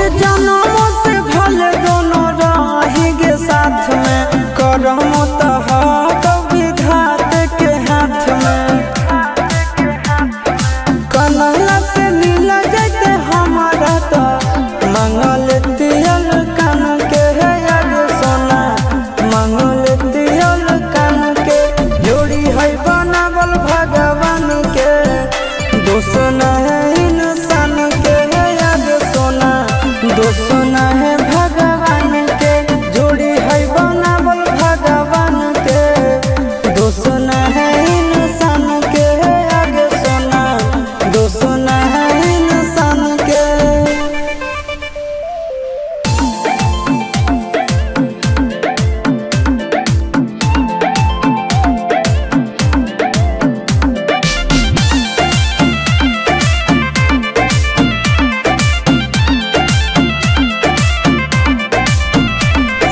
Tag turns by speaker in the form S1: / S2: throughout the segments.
S1: आगे जन्म से भले दोनों रही गे साथ में, करम तो विधात के हाथ में। कन्हला से मिल जाते हमारा तो मंगल तियल कान के है आगे सोना, मंगल तियल कान के जोड़ी है बनावल भगवान के, दोष न है इंसान के है आगे सोना, दोष न है भगवान के, जोड़ी है बनावल भगवान के, दोष न है इंसान के है आगे सोना, दोष न है इंसान के।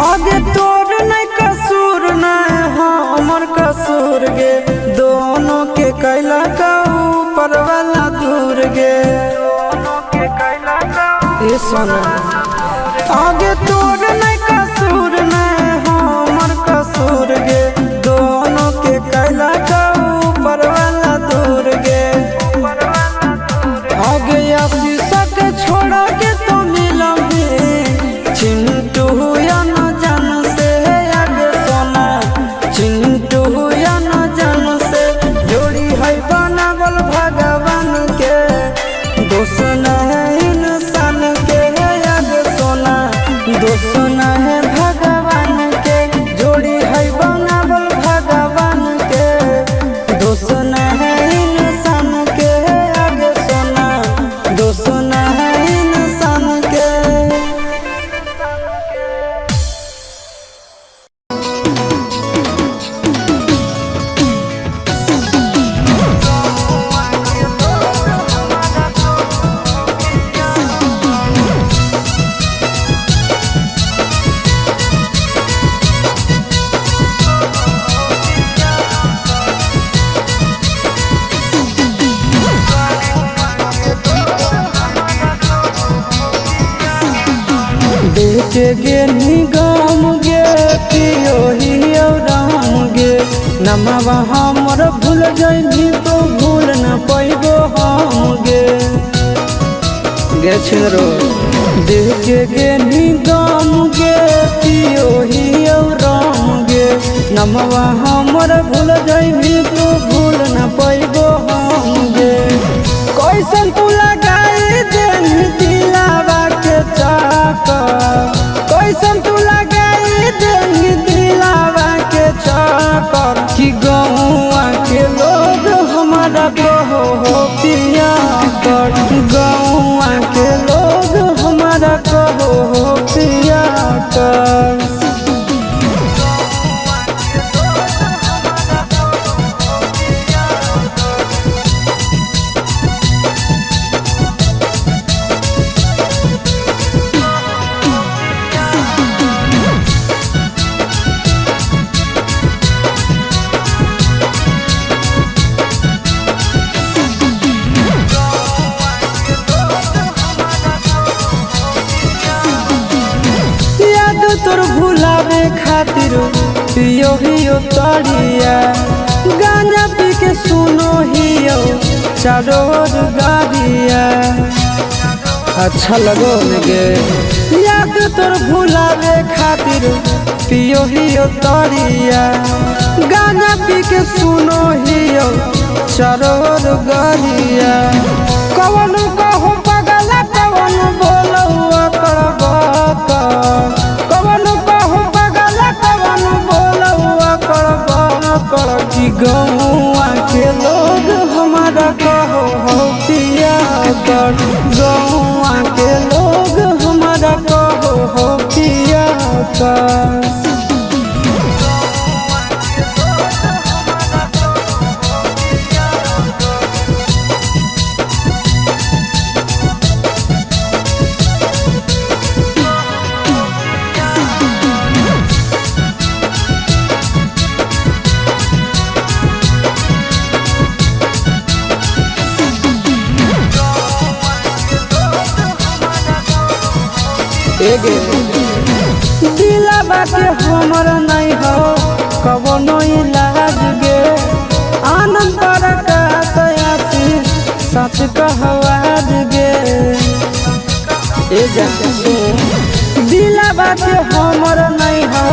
S1: आगे तोर नहीं कसूर नहीं हमर कसूर गे, दोनों के कैला का ऊपर वाला दूर गे। ए सोना आगे तोर नहीं कसूर नहीं हमर कसूर गे, दोनों के कैला का ऊपर वाला दूर गे। आगे आशीष के छोड़ा के तो मिलबी चिंटू या न जान से आगे सोना, चिंटू या न जान से जोड़ी है बनावल भगवान के, दोष न है इंसान के है आगे सोना, दोष न है भगवान के, जोड़ी है बनावल भगवान के, दोष न है इंसान के है आगे सोना, दोष न है इंसान के। बेच गे निगम गे पियो ही राम गे, नमवा हमर भूल जइबी तो भूल न पैबो हम गे। गे छिनरो बेच गे निगम गे पियो ही राम गे, नमवा हमर भूल जइबी तो भूल न पैबो हम गे। कैसन तू लगाई देनी दिलावा के चक्कर, कैसन तू लगाई देनी दिलावा के चक्कर, कि गौआ के लोग हमारा कहो हो पिया कर, गौआ के लोग हमारा कहो हो पिया कर। याद तोर भुलावे खातिर पियो हियो तड़िया, गांजा पी के सुनो हियो चारों ओर गाड़िया। अच्छा लगो गे याद तोर भुलावे खातिर पियो हियो तड़िया, गांजा पी के सुनो हियो चारों ओर गाड़िया। कवन कहो पगला कवन बोलो कवन कहो पगला कवन बोलो कि गौआ के लोग हमारा कहो हो पिया कर, गौआ के लोग हमारा कहो हो पिया कर। एगे दिलवा के हमर नहीं हो कवनो इलाज गे। आनंद प्रकाश आशीष सच कहवाज गे। ए जान दिलवा के हमर नहीं हो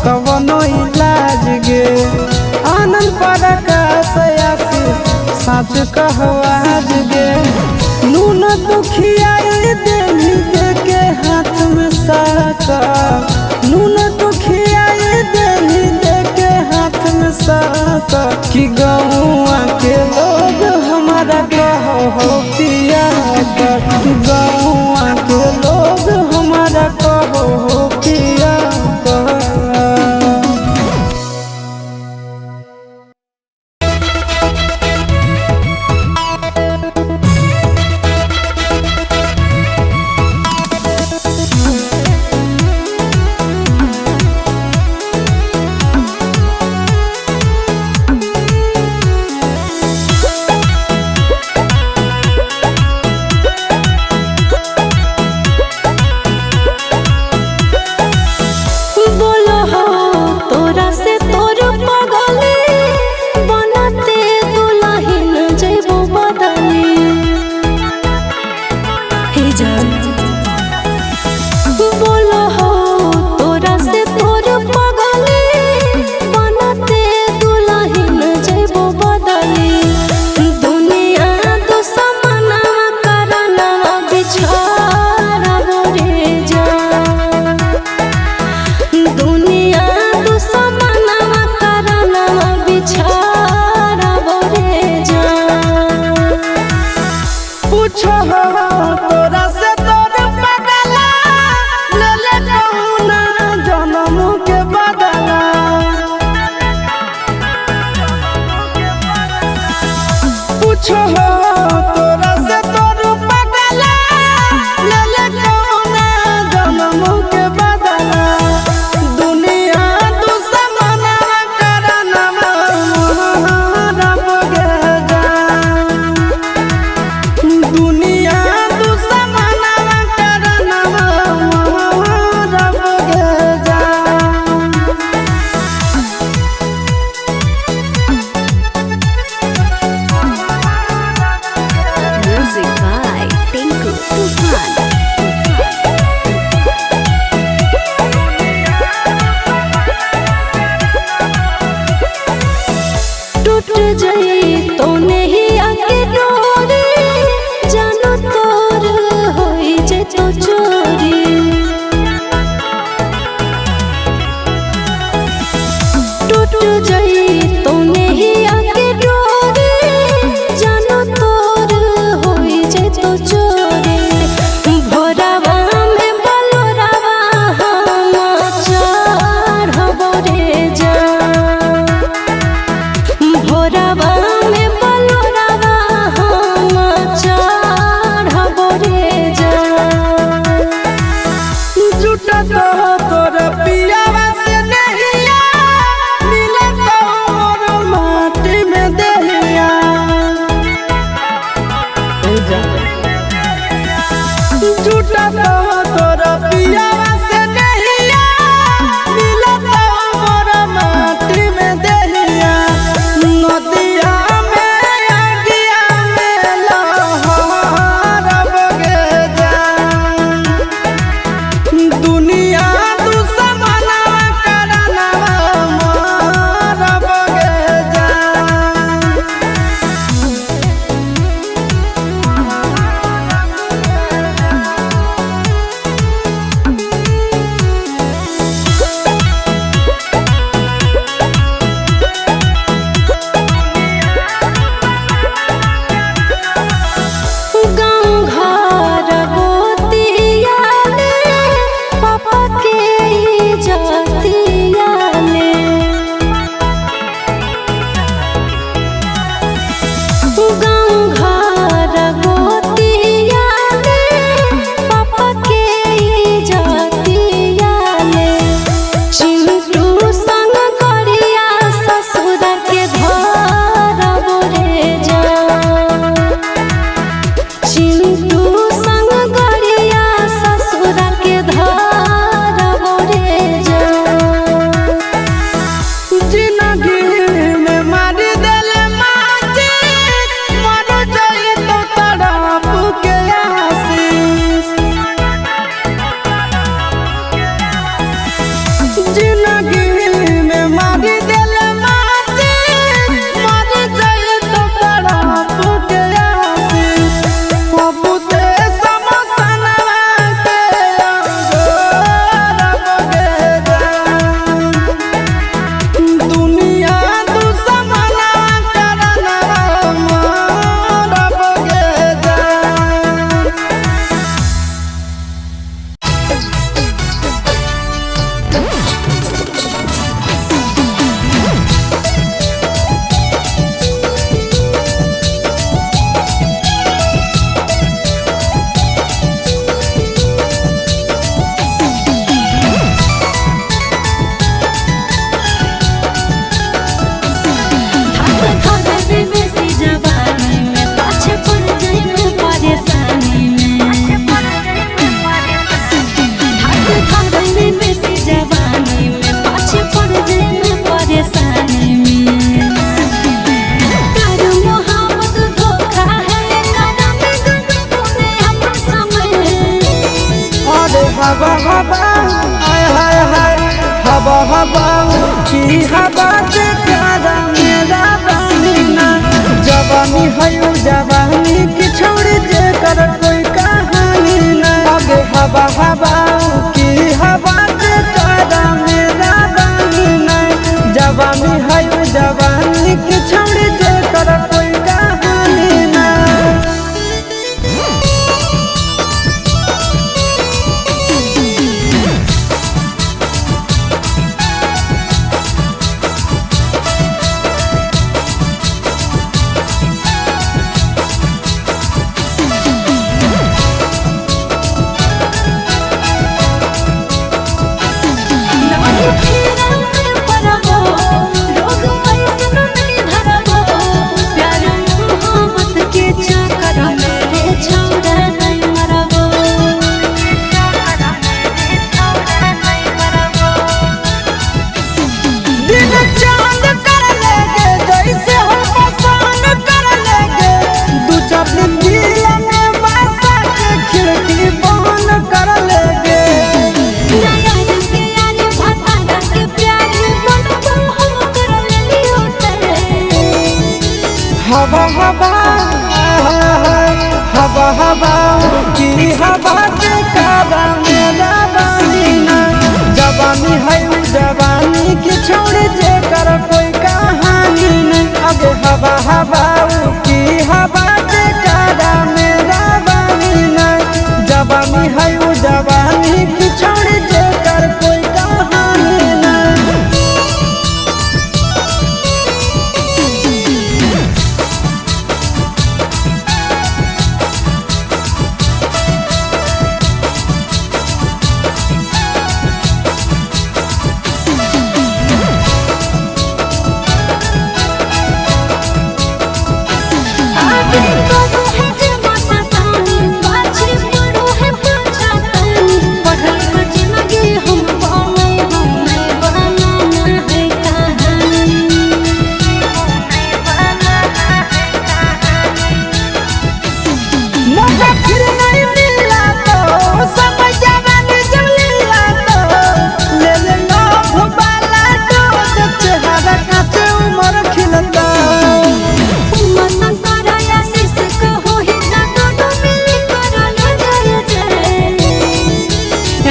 S1: कवनो इलाज गे। आनंद प्रकाश आशीष सच कहवाज गे। नून दुखियाई देली दे के हाथ में साका। नून दुखियाई देली दे के हाथ में साका। कि गौआ के लोग हमारा कहो हो पिया कर। गौआ के लोग हमारा कहो हो पिया कर।
S2: बोलो हो तोरा से तोर पगले बनते दुलहिन जइबो बदले। हे जान बोलो हो तोरा से तोर पगले बनते दुलहिन जइबो बदले। दुनिया दुश्मनवा करनवा बिछाड़बो रे जान। दुनिया दुश्मनवा करनवा बिछाड़बो रे जान।
S1: पूछो हो तोरा से तोर पगला ले ले कौना जन्म के बदला। पूछो हो तोरा से तोर पगला ले ले कौना जन्म के बदला। दुनिया दुश्मनवा करनवा मोहरब गे जान। दुनिया दुश्मनवा करनवा मोहरब गे जान।
S2: Music by Tinku Tufan. टूट जाई तो नहीं आके डोरी जानो तोर होई जे तो चोरी। टूट जाई तो नहीं आके डोरी जानो तोर होई जे तो चोरी। भोरावा में बलोरावा हम चढ़बो रे जान। भोरावा में बलोरावा हम चढ़बो रे जान।
S1: जुटत तोर पियावा से नहिया मिलत मोर माटी में देहिया। जुटत तोर पियावा से नहिया मिलत मोर माटी में देहिया। नदिया में आगिया में लहरब गे जान। दुनिया दुश्मनवा करनवा मोहरब गे जान।
S2: Thank
S1: हवा हवा हाय हाय हाय हवा हवा की हवा के प्यारा मेरा बानी ना। जवानी है उ जवानी की छोड़ जे कर कोई कहानी ना। आगे हवा हवा की हवा के प्यारा मेरा बानी ना। जवानी है उ जवानी की छोड़ जे कर कोई कहानी ना। हवा हवा हवा हवा की हवा के कारा मेरा बानी ना। जवानी है उ जवानी की छोड़ जे कर कोई कहानी ना। अब हवा हवा की हवा के कारा मेरा बानी ना। जवानी है उ जवानी की छोड़ जे कर कोई कहानी ना।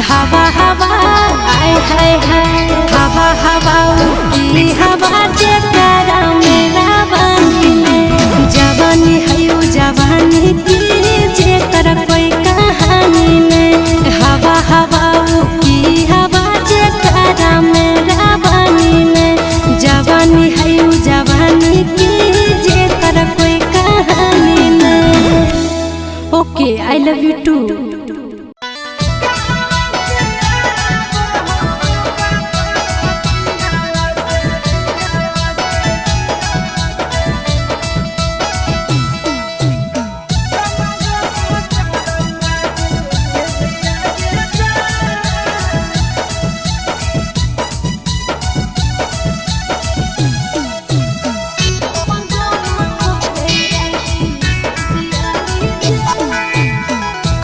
S2: हवा हवा आय हाय हाय हवा हवा की हवा जे तारा मेरा बानी में। जवानी है उ जवानी की जे कर कोई कहानी में। हवा हवा की हवा जे तारा मेरा बानी में। जवानी है उ जवानी की जे कर कोई कहानी में। Okay, I love you too.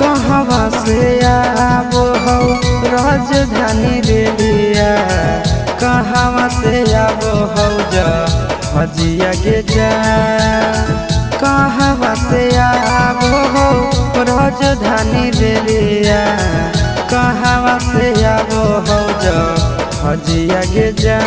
S1: कहवा से आबो हो राजधानी रेलिया, कहवा से आबो हो जा हजिया के जा। कहवा से आबो हो राजधानी रेलिया, कहवा से आबो हो जा हजिया के जा।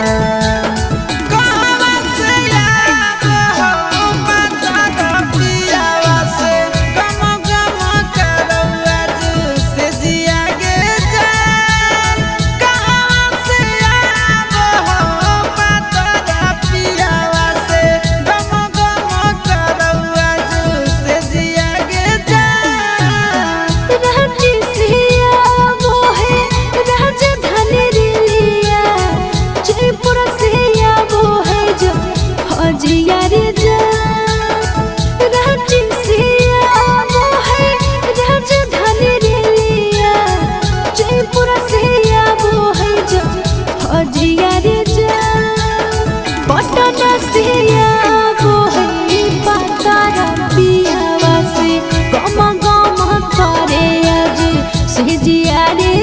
S2: गम गम करे आज से जिया रे।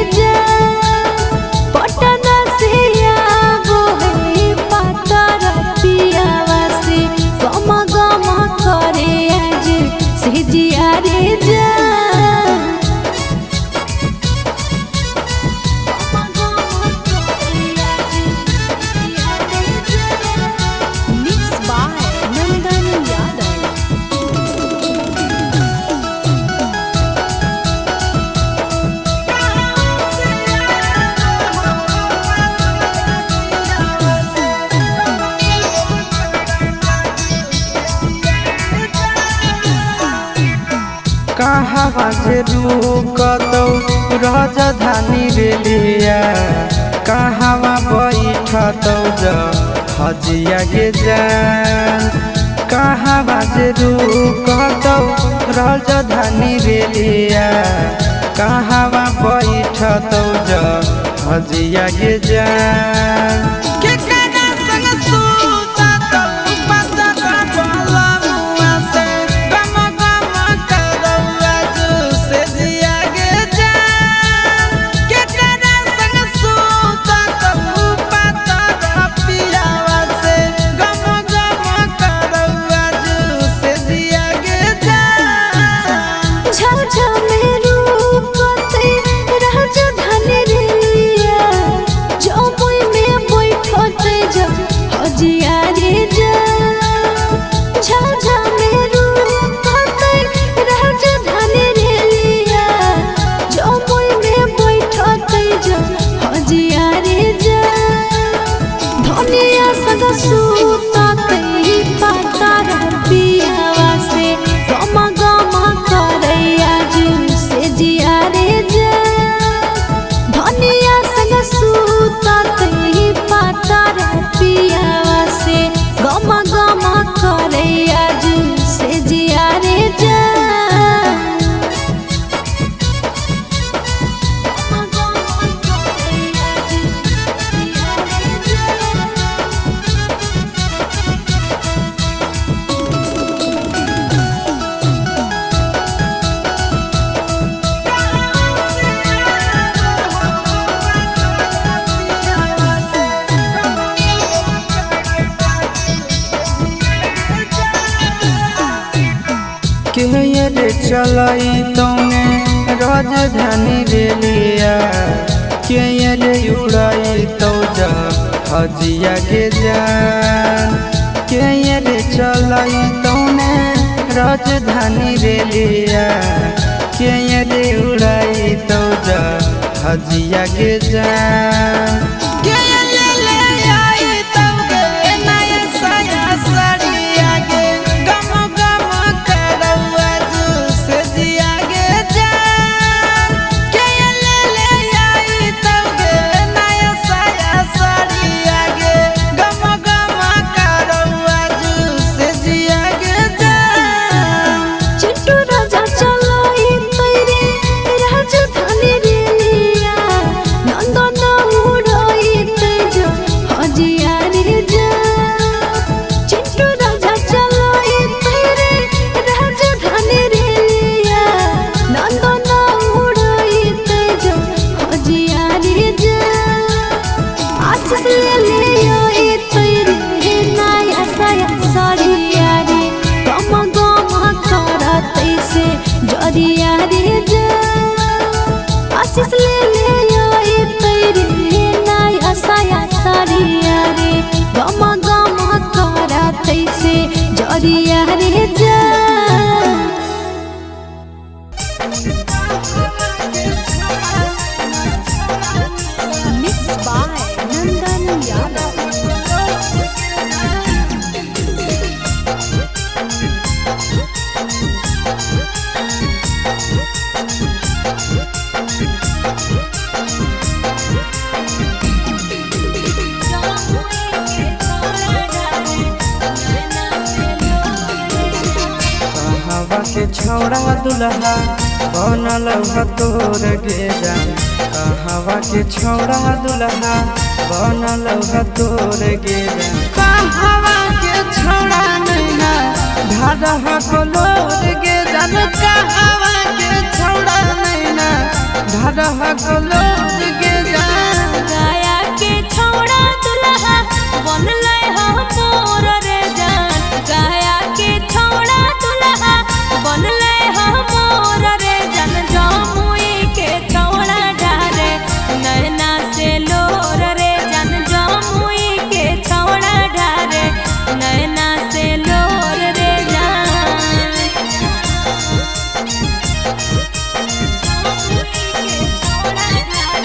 S1: कहवा जे रुकतौ राजधानी रेलिया, कहवा बैठतौ ज हजिया गे जान। कहवा जे रुकतौ राजधानी रेलिया, कहवा बैठतौ ज हजिया गे जान। केकरा संग सुततौ पतरा बलमुआ से, गम गम करौआ से जिया गे जान। केकरा संग सुततौ पतरा पियावा से, गम गम करौआ से जिया गे जान।
S2: झाझा में रुकते राजधानी रेलिया, जमुई में बैठते जा हजिया रे जा। झाझा में रुकते राजधानी रेलिया, जमुई में बैठते जा हजिया रे जा। धनिया संग सुतते पातर पियावा से, गम गम करैया से जिया रे जा। धनिया संग सुतते पातर पियावा से, गम गम करैया से जिया रे जा। गम गम करैया जिया रे जा।
S1: के रे चलई तौने राजधानी रेलिया, के रे उड़ाई तौ जा हजिया गे जान। के रे चलई तौने राजधानी रेलिया, के रे उड़ाई तौ जा हजिया गे जान। के ले ले आई तौ गे नया साया साड़िया गे, गम गम करौआ से जिया गे जान। के ले ले आई तौ गे नया साया साड़िया गे, गम गम करौआ से जिया गे जान।
S2: चिंटू राजा चलाई तैरे राजधानी रेलिया, नंदन उड़ाई तेज हजिया रे जा। चिंटू राजा चलाई तैरे राजधानी रेलिया, नंदन उड़ाई तेज हजिया रे जा। आशीष ले ले आई तैरे नया साया साड़िया रे, गम गम करतै से जरिया रे जा। आशीष ले ले आई तैरे नया साया साड़िया रे, गम गम करतै से जरिया रे जा। Mix by Nandan Yadav.
S1: कहवा के छौड़ा दुल्हा बनल ह तोर गे जान। कहवा के छौड़ा दुल्हा बनल ह तोर गे जान। कहवा के छौड़ा नैना धारा ह कलोर गे जान। कहवा के छौड़ा नैना धारा ह कलोर गे जान।
S2: गाया के छौड़ा दुल्हा बनलै ह मोर रे जान। गाया के छौड़ा दुल्हा बनलै ह मोर रे जान। जमुई के छौड़ा ढारे नैना से लोर रे जान। जमुई के छौड़ा ढारे नैना से लोर रे जान। जमुई के छौड़ा ढारे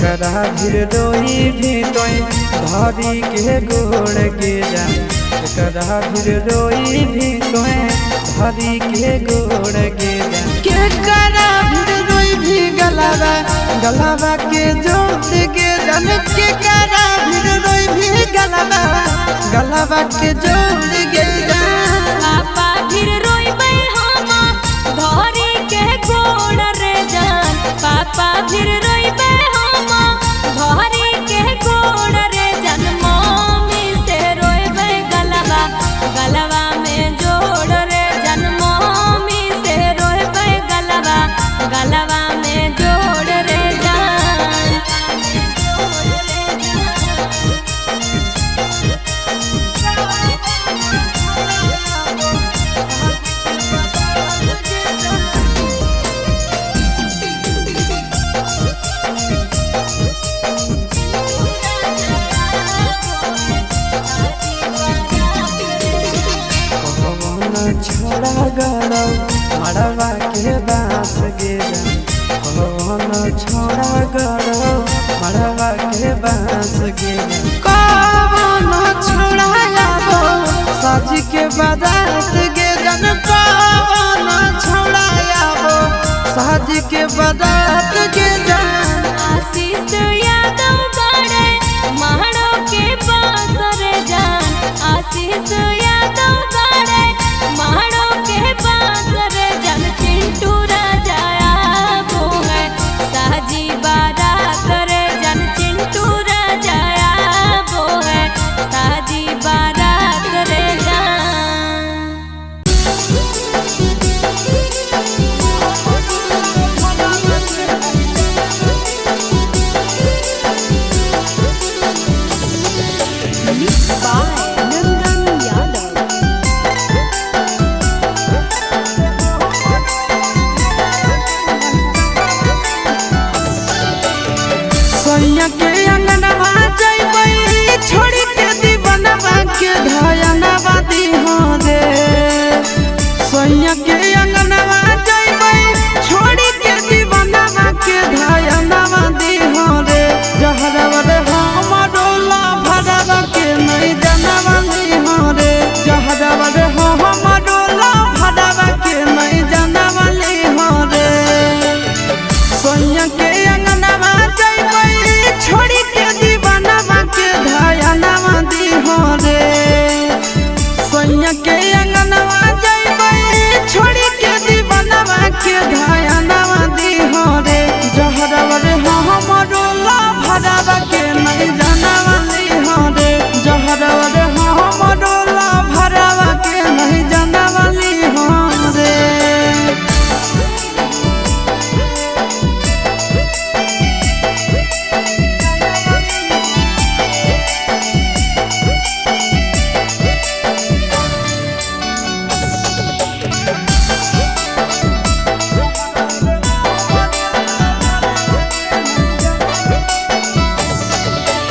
S1: केकरा भीर रोई भी तोय धरी के गोड़ गे जान, केकरा भीर रोई भी तोय धरी के गोड़ गे जान। केकरा भीर रोई भी गलावा गलावा के जोड़ गे जान, केकरा भीर रोई भी गलावा गलावा के जोड़ गे जान।
S2: पापा भीर रोइबै हम धरी के गोड़ रे जान, पापा भीर रोइबै हम धरी के गोड़ रे जान। मम्मी से रोइबै गलवा गलवा में जोड़ रे जान, मम्मी से रोइबै गलवा गलवा में जोड़ रे जान।
S1: कौन छोड़ा गड़ौ मड़वा के बाँस गे जान, कौन छोड़ा गड़ौ मड़वा के बाँस गे जान। कौन छोड़ा आबो साज के बारात गे जान, कौन छोड़ा आबो साज के बारात गे जान।
S2: आशीष यादव गड़े महाड़ो के पास रे जान, आशीष यादव गड़े महाड़ो के पास रे जान। चिंटू राजा आबो है साजी बारात रे जान, चिंटू राजा आबो है साजी बारात रे जान।
S3: Mixed by Nandan Yadav.
S1: सैया के अंगनवा जइबै छोड़ी के दीवनवा के धयनवा दिहो रे। सैया के अंगनवा जइबै छोड़ी के दीवनवा के धयनवा दिहो रे। जहरवा रे हमरो ला भरवा के नहीं जनवा दिहो रे, जहरवा रे हमरो ला भरवा के नहीं जनवा लिहो रे। सैया के अंगनवा जइबै छोड़ी के दीवानवा के धयनवा दिहो रे। सैया के अंगनवा जइबै छोड़ी के दीवानवा के धयनवा दिहो रे। जहरवा रे हमरो ला भरवा के नहीं जनवा लिहो रे, जहरवा रे हमरो ला भरवा के नहीं जनवा लिहो रे।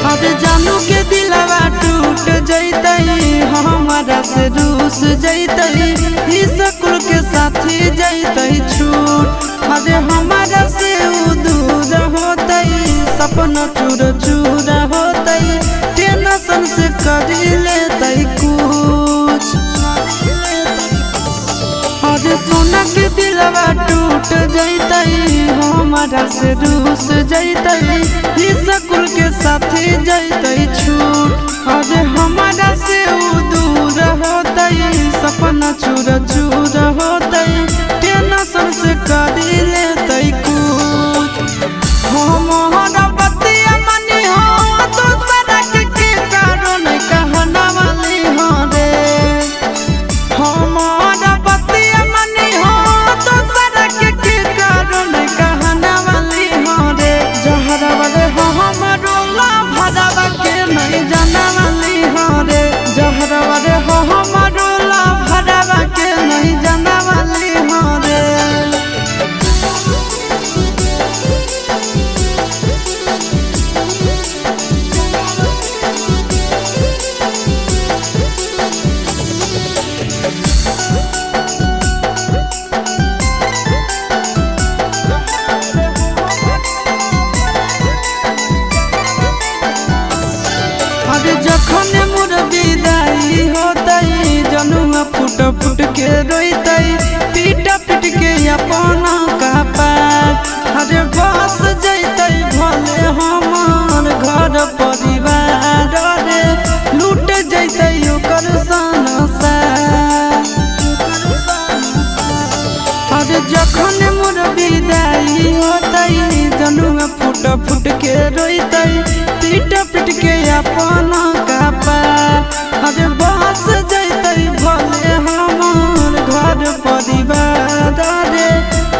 S1: अरे जानू के दिलवा टूट जैतई हमारा से रूस जैतई, ई स्कूल के साथी जैतई छूट। अरे हमारा से उ दूर होतई सपना चूर चूर होतई, टेंशन से करी लेतई कुछ। अरे सोना के दिलवा टूट जैतई हमारा से रूस जैतई, ई स्कूल के साथी जैतई छूट। अरे हमारा से उ दूर होतई सपना चूर चूर होतई, टेंशन से करी लेतई कुछ। हमारा बतिया मनी हो दोसरा के कारण कहना वाली हो रे। हमारा बतिया मनी हो दोसरा के कारण कहना वाली हो रे। जहरवा रे हमरो ला भरवा के नहीं जाना वाली हो रे, जहरवा रे हमरो ला भरवा के नहीं जाना वाली हो रे। फुट के रोइतै पीट पीट के अपना कपार। अरे बस जैतै भले हमार घर परिवार रे, लूट जैतै ओकर संसार। अरे जखन मोर विदाई होतै जनुआ फुट फुट के रोइतै पीट पीट के अपना कपार। अरे बस जैतै भले हमार घर परिवार रे,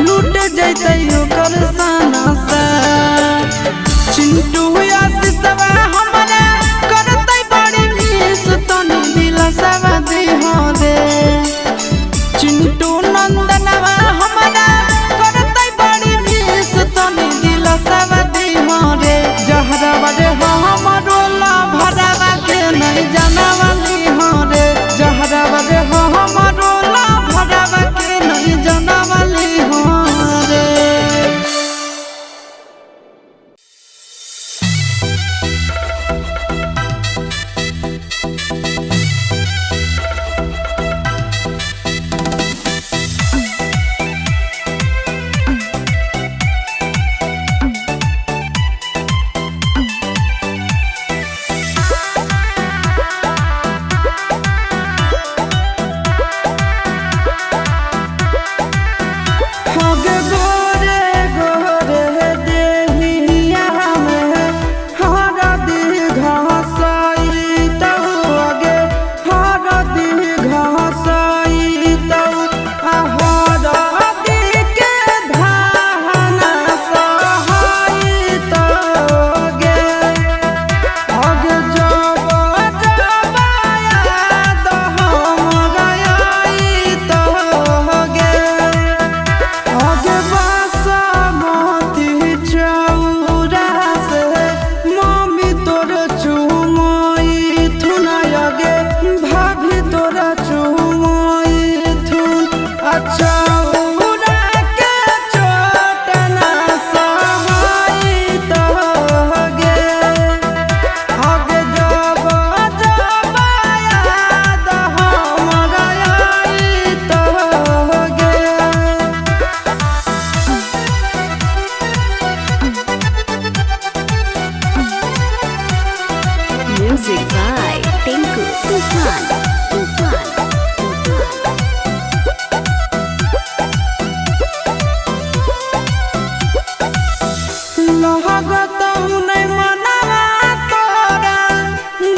S1: लूट जैतै ओकर संसार। चिंटू आशीषवा हमरा करतै बड़ी मिस, तनी दिलसवा दिहो रे। चिंटू नंदनवा हमरा करतै बड़ी मिस, तनी दिलसवा दिहो रे। जहरवा रे हमरो ला भरवा के नहीं जानवा लिहो रे, जहरवा रे हमरो ला भरवा के नहीं जानवा लिहो रे। होगे गोरे गोरे देहिया में हरदी घसैतौ, आगे हरदी घसैतौ, आ हरदी के धान सहैतौ गे। आगे जब जब याद हमरा अइतौ गे, आगे बासमती चौरा से मम्मी तोर चुमैथुन, आगे भाभी तोरा चुमैथुन, आ चौरा के चोटना सहैतौ गे। आगे जब जब याद हमरा अइतौ गे।
S3: Music by Tinku Tufan. Tufan. Tufan.
S1: लगतौ नै मनवा तोरा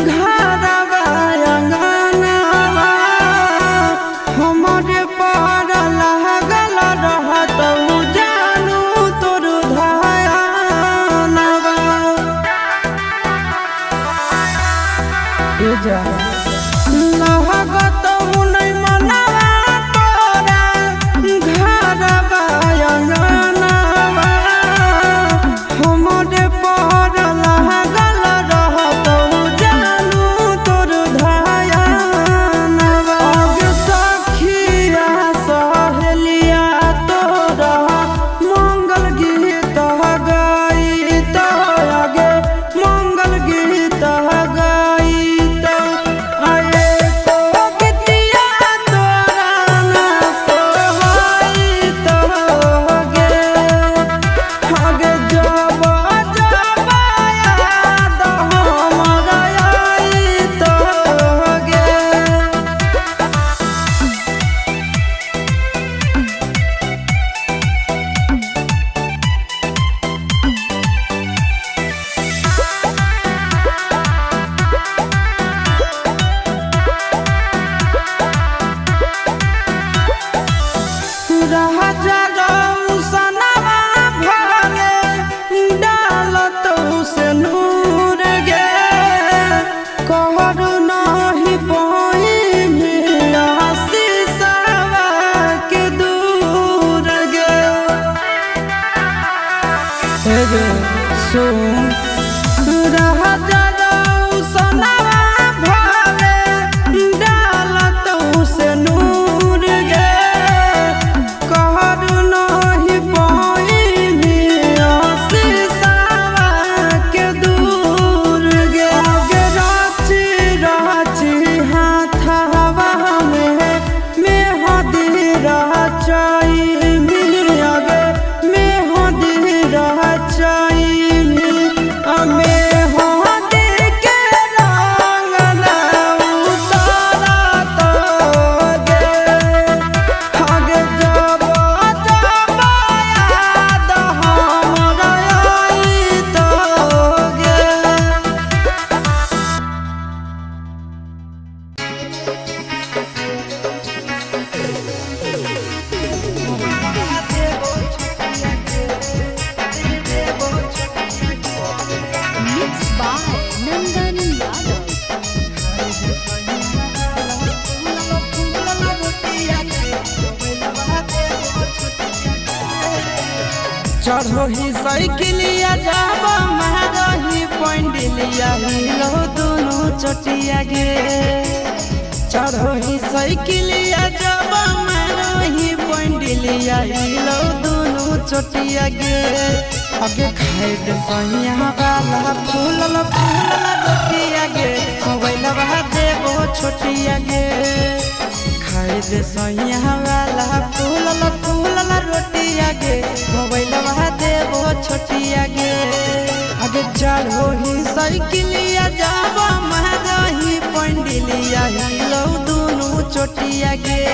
S1: घरवा अंगनवा, हमरे पर लागल रहतौ जानू तोर धयानवा। लगतौ नै मनवा तोरा घरवा अंगनवा, हमरे पर लागल रहतौ जानू तोर धयानवा। आगे सखिया सहेलिया तोरा मंगल गीत गाइतौ, आगे मंगल गीत गाइतौ, आए को गीतिया तोरा ना सोहाइतौ गे। आगे जब जब याद हमरा अइतौ गे। राजा रौसनवा भरे डालतौ से नूर गे, कहरु नहि पाइबी आशीषवा के दूर गे। सुन राजा रौसनवा भरे डालतौ से नूर गे, कहरु नहि पाइबी आशीषवा के दूर गे। आगे राची राची हाथवा में चढ़ोही साइकिलिया जाब महारही पंडिलिया हिलो दुनु चोटिया गे। चढ़ोही साइकिलिया जाब महारही पंडिलिया हिलो दुनु चोटिया गे। अगे खाए दे सैया वाला फूलल फूलल रोटिया गे, मोबाइलवा देबो छोटिया गे। खाए दे सैया वाला फूलल फूलल रोटिया गे, मोबाइलवा देबो छोटिया गे। आगे चढ़ोही साइकिलिया जाब महारही पंडिलिया हिलो दुनु चोटिया गे।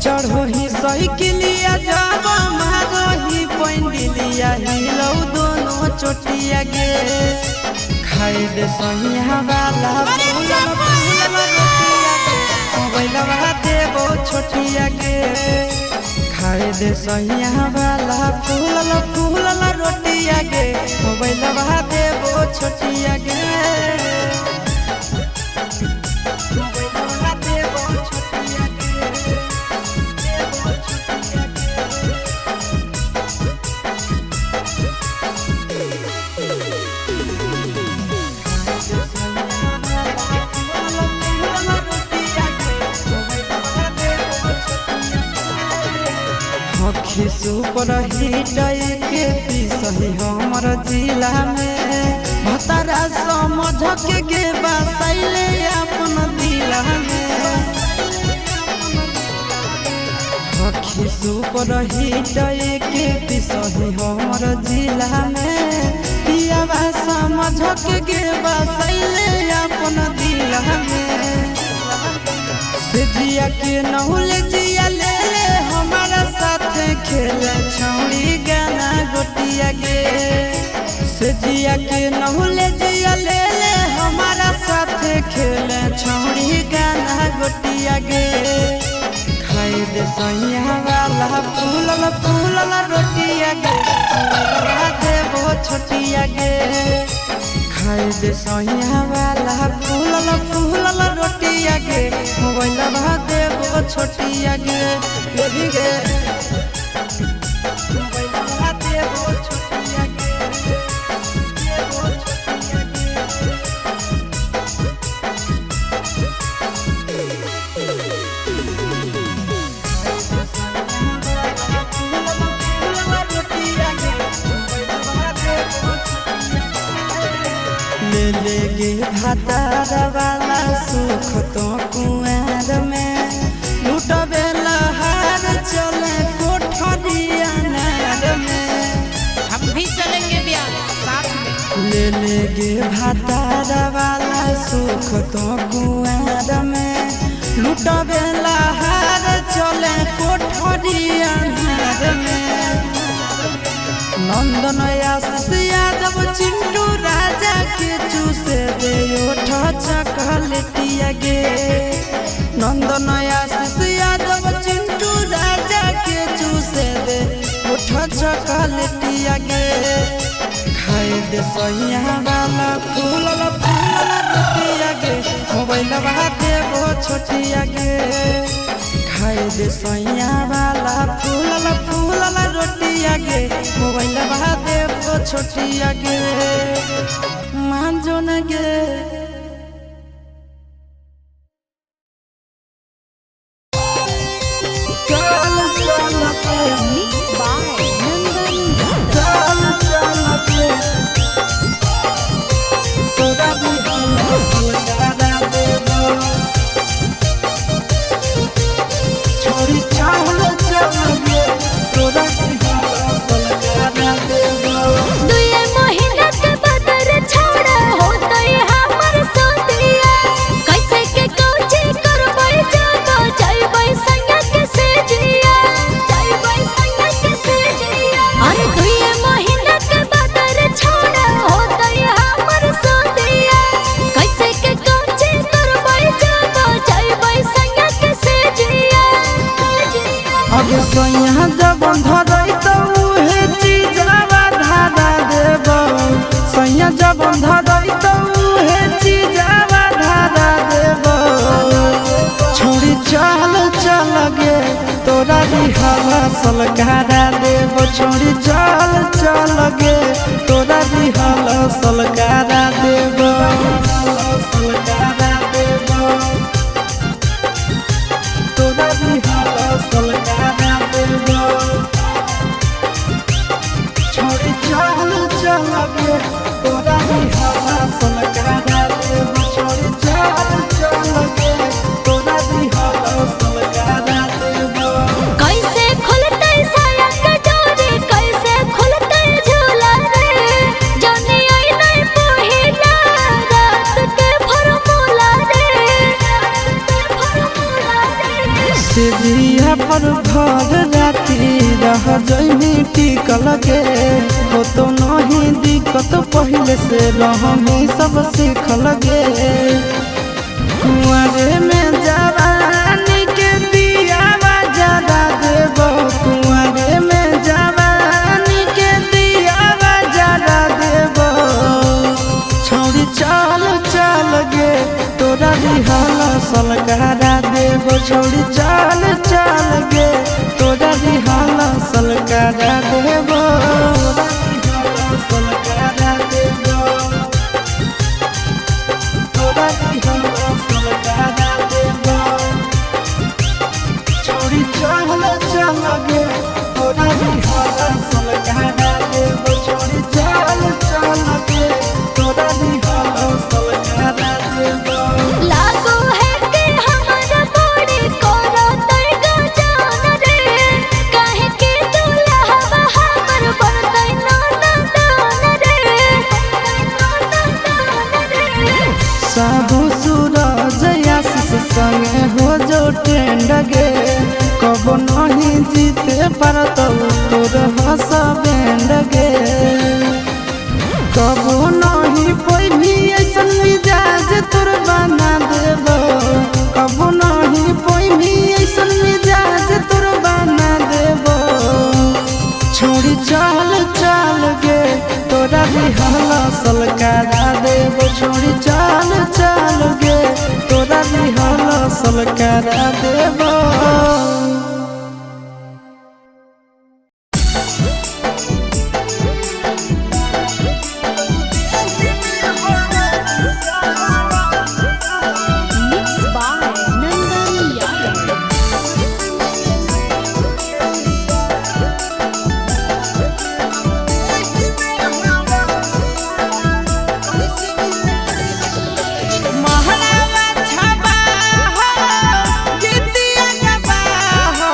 S1: चढ़ोही साइकिलिया जाब महारही पंडिलिया हिलो दुनु चोटिया गे। खाए दे सैया वाला फूलल फूलल रोटिया गे, मोबाइलवा देबो छोटिया गे। खाए दे सैया वाला फूलल फूलल रोटिया गे, मोबाइलवा देबो छोटिया गे। मोबाइलवा देबो छोटिया गे, देबो छोटिया गे। हखी सुपर हिट के पीसही हमर जिला में, भतारा समझ के गे बसैले अपन दिला में। हखी सुपर हिट के पीसही हमर जिला में, पियावा समझ के गे बसैले अपन दिला में। से जिया के नहुल जिया ले ले हमारा साथ खेल छौड़ी गाना गोटिया गे। से जिया के नहुल जिया ले ले हमारा साथ खेल छौड़ी गाना गोटिया गे। खाए दे सैया वाला फूलल फूलल रोटिया गे, मोबाइलवा देबो छोटिया गे। खाए दे सैया वाला फूलल फूलल रोटिया गे, मोबाइलवा देबो छोटिया गे। बेबी गे मोबाइलवा देबो छोटिया गे, देबो छोटिया गे। ले ले गे भातार वाला सुख तो कुआर में, लुटबे लहार चले कोठरिया नार में।
S4: हम भी चलेंगे ब्याह साथ में।
S1: ले ले गे भातार वाला सुख तो कुआर में, लुटबे लहार चले कोठरिया नार में। नंदन आशीष यादव चिंटू राजा के चूसे दे ओठ चकलेटिया गे। नंदन आशीष यादव चिंटू राजा के चूसे दे ओठ चकलेटिया गे। खाए दे सैया वाला फूलल फूलल रोटिया गे, मोबाइलवा देबो छोटिया गे। खाए दे सैया वाला फूलल फूलल रोटिया गे, मोबाइलवा देबो छोटिया गे। मान जो न गे।
S3: Mixed by Nandan Yadav.
S2: दुए महीना के बदर छोड़ा होतई हमर सोतिया, कैसे के कोची करबै जब जइबै संगा के सेजिया, जइबै संगा के सेजिया। अरे दुए महीना के बदर छोड़ा होतई हमर सोतिया, कैसे के कोची करबै जब जइबै संगा के सेजिया।
S1: अब सैया जब धरई त उहे चीजवा धारा देबो, सैया जब धरई त उहे चीजवा धारा देबो। छोड़ी चल चल गे तोरा रिहवा सलकारा देबो, छोड़ी चल चल चल गे तोरा रिहल सलकारा देबो सलकारा देबो तोरा रिहल सलकारा देबो छोड़ी चल चल गे तोरा रिहल सलकारा देबो छोड़ी चल चल गे तोरा रिहल सलकारा देबो।
S2: कैसे खुलतै साया के डोरी, कैसे खुलतै झोला रे, जानी आई नहीं पहिला रात के फरमूला रे, रात के फरमूला रे।
S1: सिजिया पर भर राती रह जइमी टिकल गे हो तो नहीं दिक्कत पहले से रहमी सब सीखल गे कुंवरे में जवानी के दियावा जरा देबो कुंवरे में जवानी के दियावा जरा देबो छौरी चल चल गे तोरा रिहल सलकारा देबो छौरी चल चल गे तोरा रिहल सलकारा देबो सलकारा देबो तोरा रिहल सलकारा देबो छौरी चल चल गे तोरा रिहल सलकारा देबो छौरी चल चल गे तोरा रिहल सलकारा देबो।
S2: लागो है कि हमर बड़ी करतै गजान रे, काहे के दुल्हवा हमर बनतै नाना दान रे, नाना दान रे।
S1: साबु सूरज आशीष संगे हो जो ट्रेंड गे कबो नहीं जीते पारत तोर हस बैंड गे कबो नहीं पैभी ऐसन मिजाज तोर बना देबो कबो नहीं पैभी ऐसन मिजाज तोर बना देबो छोड़ी चल चल गे तोरा रिहल सलकारा देबो छोड़ी चल चल गे तोरा रिहल सलकारा देबो।
S3: Mix by Nandan Yadav.
S4: महरावा छाबा हो, गीतिया गबा हो,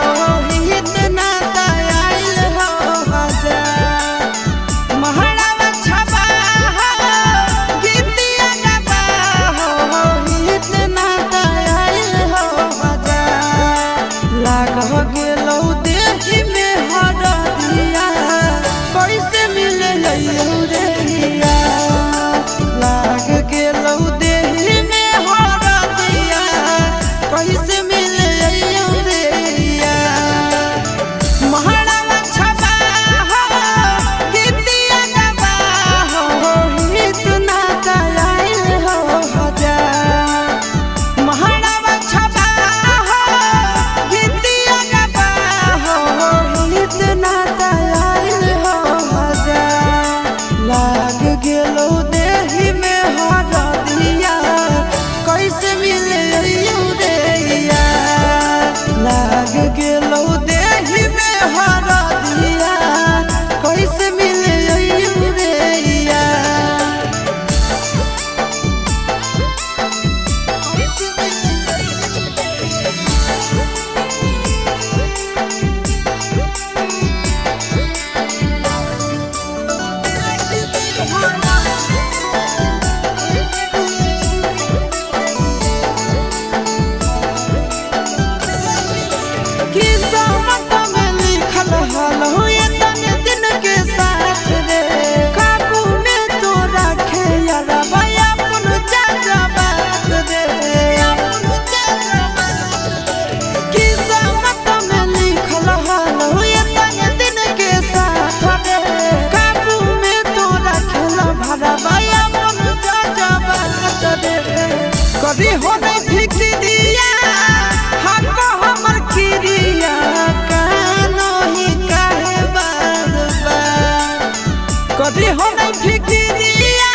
S1: कभी हो नहीं फिक्रिया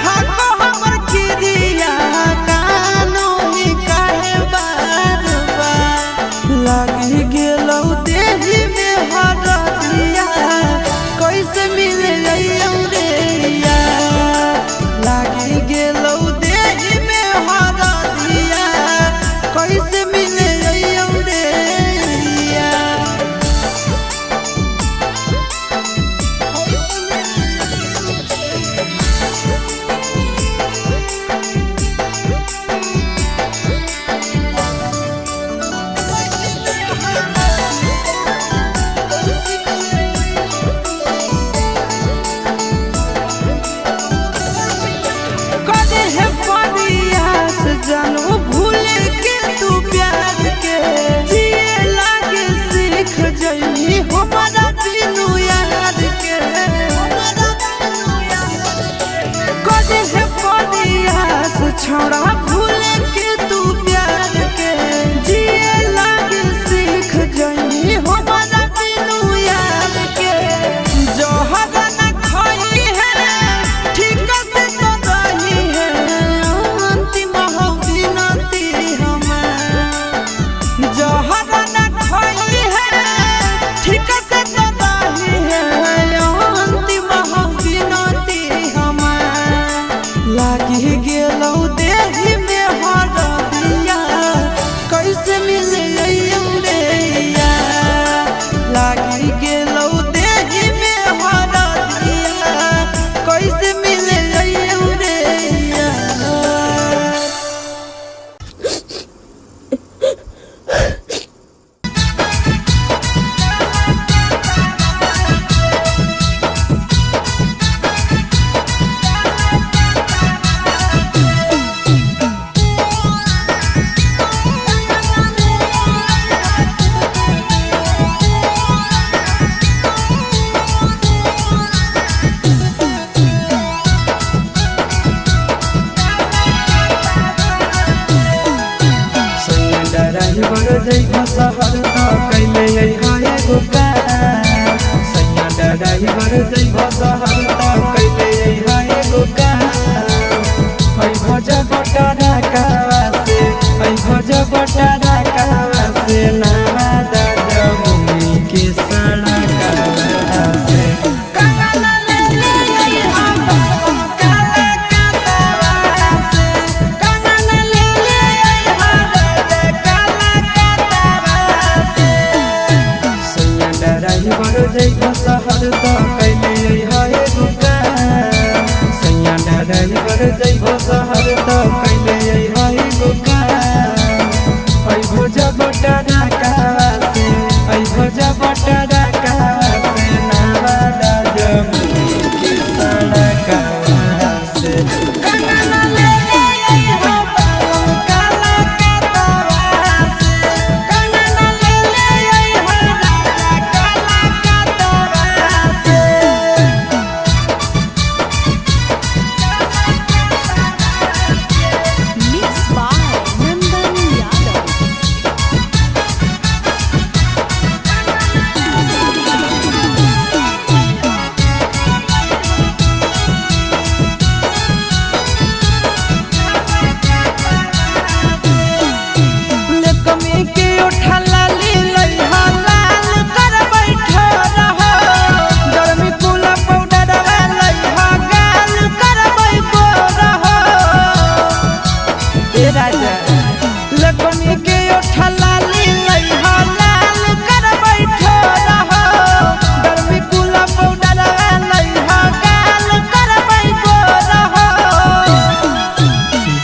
S1: हको हमर किरिया कानो ही काहे बार बार लागी गेलौ देही में हरदिया कैसे मिले अइयौ रे यार लागी गेलौ देही में हरदिया कैसे मिले अइयौ रे यार। करे है प्रयास जानू भूल के तू प्यार के जिए लागे सीख जइनी हमारा बिनु यार के करे है प्रयास छोड़ा भूल के तू प्यार के जिए लागे सीख जइनी हमारा बिनु यार के जोहर न खाई है ठीक से तो रही है अंतिम हो विनती हमार जहर न खाई है ठीक से तो रही है अंतिम हो विनती हमार लागी गेलौ देही में हरदिया कैसे मिले अइयौ रे यार लागी गेलौ देही में हरदिया कैसे मिले अइयौ रे यार।
S5: सैया डराइवर जइबो शहर त कैले अइहा एगो कार। सैया डराइवर जइबो शहर त कैले अइहा एगो कार। ऐ भज बटरा कावा से, ऐ भज बटरा कावा से, नवादा जमुई के सड़कवा से। सैया डराइवर जइबो शहर त कैले अइहा एगो कार। सैया डराइवर जइबो शहर त कैले अइहा एगो कार। ऐ भोज बटरा कावा से, ऐ भोज बटरा कावा से, नवादा जमुई के सड़कवा से।
S3: Mixed by Nandan Yadav.
S1: लेकमी के उठा लाली लइहा लाल कर बैठा रहो गर्मी कुला पाउडर लइहा गाल कर बैठो रहो ए राजा लेकमी के उठा लाली लइहा लाल कर बैठो रहो गर्मी कुला पाउडर लइहा गाल कर बैठो रहो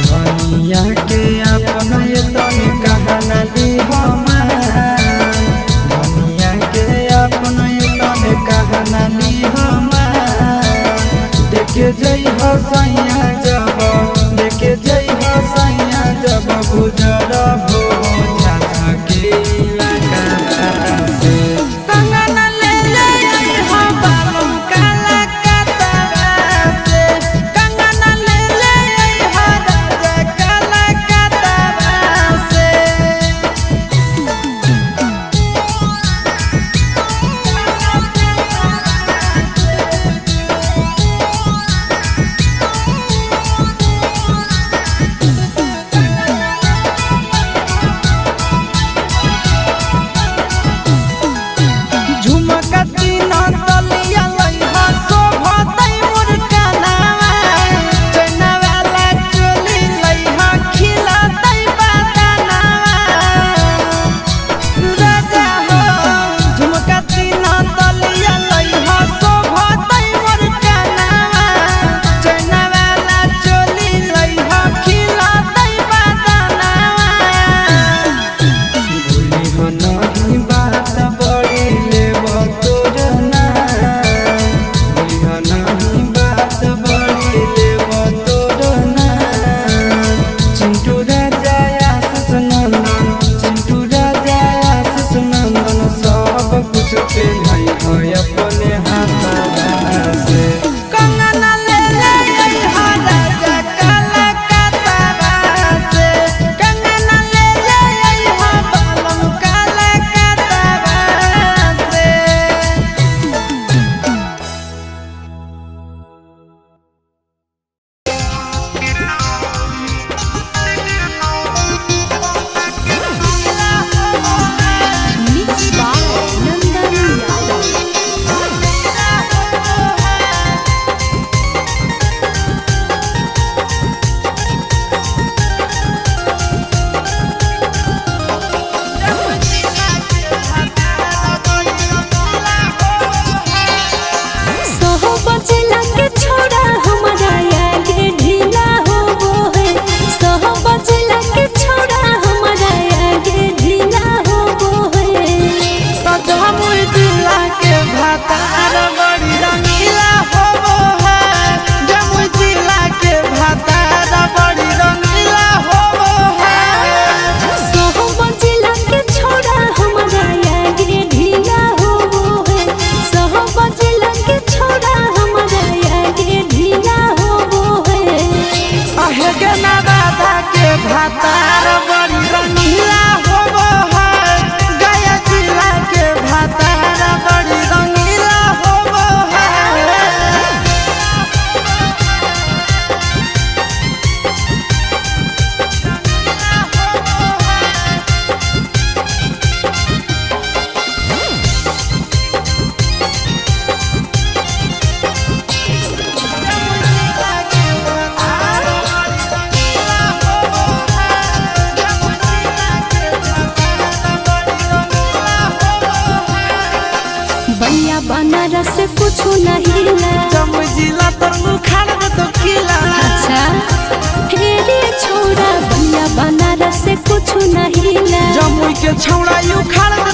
S5: धनिया के अपन ये तनी कहना ली हमार। धनिया के अपन ये तनी कहना ली हमार। देखे जई हो सैया जब, देखे जई हो सैया जब गुजर भो झाला के इलाका से।
S1: कंगन ले ले अइहा बालम काला कतरा से कंगन ले ले अइहा राजा काला कतरा से।
S2: से कुछ नहीं ला।
S1: जमुई जिला तोर उखाड़ दे तो किला।
S2: अच्छा हे रे छोड़ा, बलिया बनारस से कुछ नहीं ला।
S1: जमुई के छौड़ा उखाड़ दे।